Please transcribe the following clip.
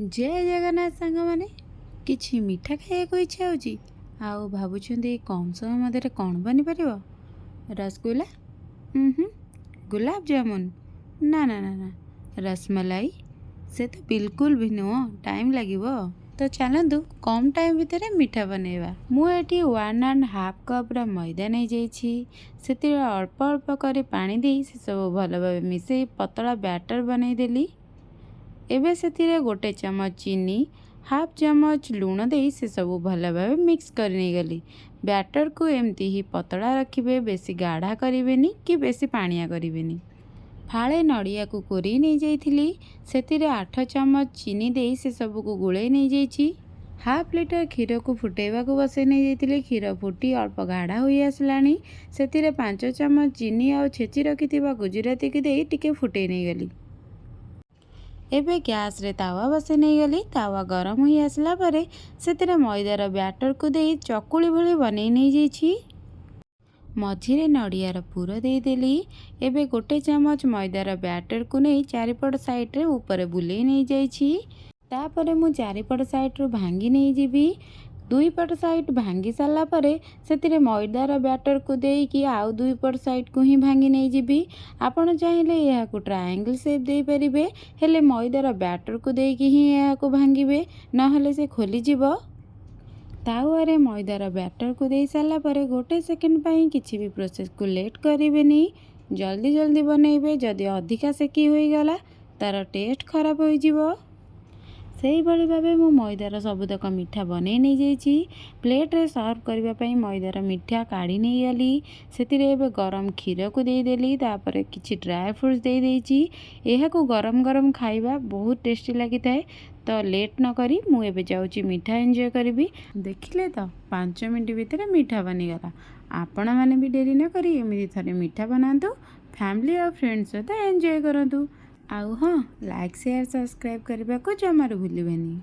ଜୟ ଜଗନ୍ନାଥ ସାଙ୍ଗମାନେ। କିଛି ମିଠା ଖାଇବାକୁ ଇଚ୍ଛା ହେଉଛି ଆଉ ଭାବୁଛନ୍ତି କମ୍ ସମୟ ମଧ୍ୟରେ କ'ଣ ବନିପାରିବ? ରସଗୋଲା, ହୁଁ, ଗୋଲାପଜାମୁନ, ନା ନା ନା ନା, ରସମଲାଇ, ସେ ତ ବିଲକୁଲ ବି ନୁହଁ, ଟାଇମ୍ ଲାଗିବ। ତ ଚାଲନ୍ତୁ, କମ୍ ଟାଇମ୍ ଭିତରେ ମିଠା ବନେଇବା। ମୁଁ ଏଠି 1½ କପ୍ର ମଇଦା ନେଇଯାଇଛି। ସେଥିରେ ଅଳ୍ପ ଅଳ୍ପ କରି ପାଣି ଦେଇ ସେସବୁ ଭଲ ଭାବେ ମିଶାଇ ପତଳା ବ୍ୟାଟର୍ ବନେଇଦେଲି। ଏବେ ସେଥିରେ 1 ଚାମଚ ଚିନି, ହାଫ୍ ଚାମଚ ଲୁଣ ଦେଇ ସେସବୁ ଭଲ ଭାବେ ମିକ୍ସ କରି ନେଇଗଲି। ବ୍ୟାଟର୍କୁ ଏମିତି ହିଁ ପତଳା ରଖିବେ, ବେଶୀ ଗାଢ଼ା କରିବେନି କି ବେଶୀ ପାଣିଆ କରିବେନି। ଫାଳେ ନଡ଼ିଆକୁ କୋରେଇ ନେଇଯାଇଥିଲି। ସେଥିରେ 8 ଚାମଚ ଚିନି ଦେଇ ସେସବୁକୁ ଗୋଳେଇ ନେଇଯାଇଛି। ହାଫ୍ ଲିଟର କ୍ଷୀରକୁ ଫୁଟେଇବାକୁ ବସେଇ ନେଇଯାଇଥିଲି। କ୍ଷୀର ଫୁଟି ଅଳ୍ପ ଗାଢ଼ା ହୋଇ ଆସିଲାଣି। ସେଥିରେ 5 ଚାମଚ ଚିନି ଆଉ ଛେଚି ରଖିଥିବା ଗୁଜୁରାତିକୁ ଦେଇ ଟିକେ ଫୁଟେଇ ନେଇଗଲି। ଏବେ ଗ୍ୟାସରେ ତାୱା ବସେଇ ନେଇଗଲି। ତାୱା ଗରମ ହୋଇ ଆସିଲା ପରେ ସେଥିରେ ମଇଦାର ବ୍ୟାଟରକୁ ଦେଇ ଚକୁଳି ଭଳି ବନେଇ ନେଇଯାଇଛି। ମଝିରେ ନଡ଼ିଆର ପୁର ଦେଇଦେଲି। ଏବେ 1 ଚାମଚ ମଇଦାର ବ୍ୟାଟରକୁ ନେଇ ଚାରିପଟ ସାଇଡ଼ରେ ଉପରେ ବୁଲେଇ ନେଇଯାଇଛି। ତାପରେ ମୁଁ ଚାରିପଟ ସାଇଡ଼ରୁ ଭାଙ୍ଗି ନେଇଯିବି। ଦୁଇ ପଟ ସାଇଡ଼ ଭାଙ୍ଗି ସାରିଲା ପରେ ସେଥିରେ ମଇଦାର ବ୍ୟାଟରକୁ ଦେଇକି ଆଉ ଦୁଇ ପଟ ସାଇଡ଼କୁ ହିଁ ଭାଙ୍ଗି ନେଇଯିବି। ଆପଣ ଚାହିଁଲେ ଏହାକୁ ଟ୍ରାଏଙ୍ଗଲ୍ ସେପ୍ ଦେଇପାରିବେ, ହେଲେ ମଇଦାର ବ୍ୟାଟରକୁ ଦେଇକି ହିଁ ଏହାକୁ ଭାଙ୍ଗିବେ, ନହେଲେ ସେ ଖୋଲିଯିବ। ତାୱାରେ ମଇଦାର ବ୍ୟାଟରକୁ ଦେଇ ସାରିଲା ପରେ ଗୋଟେ ସେକେଣ୍ଡ ପାଇଁ କିଛି ବି ପ୍ରୋସେସକୁ ଲେଟ୍ କରିବେନି, ଜଲ୍ଦି ଜଲ୍ଦି ବନେଇବେ। ଯଦି ଅଧିକା ସେକି ହୋଇଗଲା, ତା'ର ଟେଷ୍ଟ ଖରାପ ହୋଇଯିବ। ସେଇଭଳି ଭାବେ ମୁଁ ମଇଦାର ସବୁତକ ମିଠା ବନେଇ ନେଇଯାଇଛି। ପ୍ଲେଟ୍ରେ ସର୍ଭ କରିବା ପାଇଁ ମଇଦାର ମିଠା କାଢ଼ି ନେଇଗଲି। ସେଥିରେ ଏବେ ଗରମ କ୍ଷୀରକୁ ଦେଇଦେଲି। ତାପରେ କିଛି ଡ୍ରାଏ ଫ୍ରୁଟ୍ସ ଦେଇଦେଇଛି। ଏହାକୁ ଗରମ ଗରମ ଖାଇବା ବହୁତ ଟେଷ୍ଟି ଲାଗିଥାଏ। ତ ଲେଟ୍ ନକରି ମୁଁ ଏବେ ଯାଉଛି ମିଠା ଏନ୍ଜୟ କରିବି। ଦେଖିଲେ ତ, 5 ମିନିଟ୍ ଭିତରେ ମିଠା ବନିଗଲା। ଆପଣମାନେ ବି ଡେରି ନକରି ଏମିତି ଥରେ ମିଠା ବନାନ୍ତୁ, ଫ୍ୟାମିଲି ଆଉ ଫ୍ରେଣ୍ଡ ସହିତ ଏନ୍ଜୟ କରନ୍ତୁ। ଆଉ ହଁ, ଲାଇକ୍, ସେୟାର, ସବସ୍କ୍ରାଇବ୍ କରିବାକୁ ଜମାରୁ ଭୁଲିବେନି।